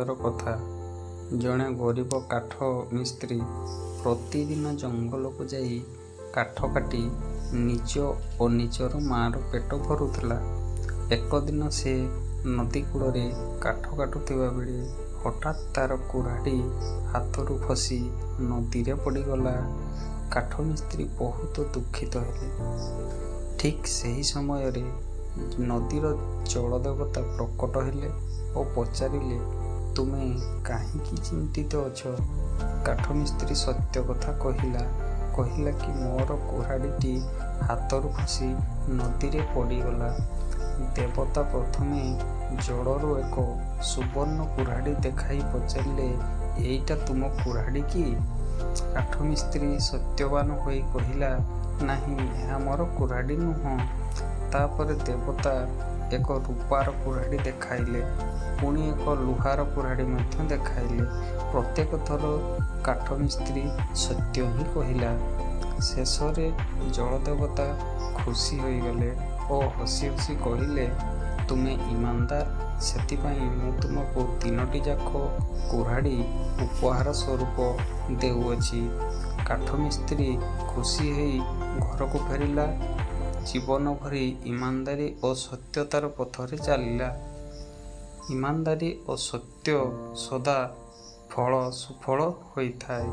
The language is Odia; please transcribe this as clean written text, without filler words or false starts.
ଦିନର କଥା। ଜଣେ ଗରିବ କାଠ ମିସ୍ତ୍ରୀ ପ୍ରତିଦିନ ଜଙ୍ଗଲକୁ ଯାଇ କାଠ କାଟି ନିଜ ଓ ନିଜର ମାଆର ପେଟ ଭରୁଥିଲା। ଏକଦିନ ସେ ନଦୀ କୂଳରେ କାଠ କାଟୁଥିବା ବେଳେ ହଠାତ୍ ତାର କୁରାଢ଼ି ହାତରୁ ଖସି ନଦୀରେ ପଡ଼ିଗଲା। କାଠମିସ୍ତ୍ରୀ ବହୁତ ଦୁଃଖିତ ହେଲେ। ଠିକ୍ ସେହି ସମୟରେ ନଦୀର ଜଳଦେବତା ପ୍ରକଟ ହେଲେ ଓ ପଚାରିଲେ, "ତୁମେ କାହିଁକି ଚିନ୍ତିତ ଅଛ? " କାଠମିସ୍ତ୍ରୀ ସତ୍ୟ କଥା କହିଲା। କହିଲା କି ମୋର କୁରାଢ଼ିଟି ହାତରୁ ଖସି ନଦୀରେ ପଡ଼ିଗଲା। ଦେବତା ପ୍ରଥମେ ଜଳରୁ ଏକ ସୁବର୍ଣ୍ଣ କୁରାଢ଼ି ଦେଖାଇ ପଚାରିଲେ, "ଏଇଟା ତୁମ କୁରାଢ଼ି କି? " କାଠମିସ୍ତ୍ରୀ ସତ୍ୟବାନ ହୋଇ କହିଲା, "ନାହିଁ, ଏହା ମୋର କୁରାଢ଼ି ନୁହେଁ। " ତାପରେ ଦେବତା ଏକ ରୂପାର କୁରାଢ଼ି ଦେଖାଇଲେ। ପୁଣି ଏକ ଲୁହାର କୁରାଢ଼ି ମଧ୍ୟ ଦେଖାଇଲେ। ପ୍ରତ୍ୟେକ ଥର କାଠମିସ୍ତ୍ରୀ ସତ୍ୟ ହିଁ କହିଲା। ଶେଷରେ ଜଳଦେବତା ଖୁସି ହୋଇଗଲେ ଓ ହସି ହସି କହିଲେ, "ତୁମେ ଇମାନଦାର, ସେଥିପାଇଁ ମୁଁ ତୁମକୁ ତିନୋଟିଯାକ କୁରାଢ଼ି ଉପହାର ସ୍ୱରୂପ ଦେଉଅଛି। " କାଠମିସ୍ତ୍ରୀ ଖୁସି ହୋଇ ଘରକୁ ଫେରିଲା। ଜୀବନଭରି ଇମାନଦାରୀ ଓ ସତ୍ୟତାର ପଥରେ ଚାଲିଲା। ଇମାନଦାରୀ ଓ ସତ୍ୟ ସଦା ଫଳ ସୁଫଳ ହୋଇଥାଏ।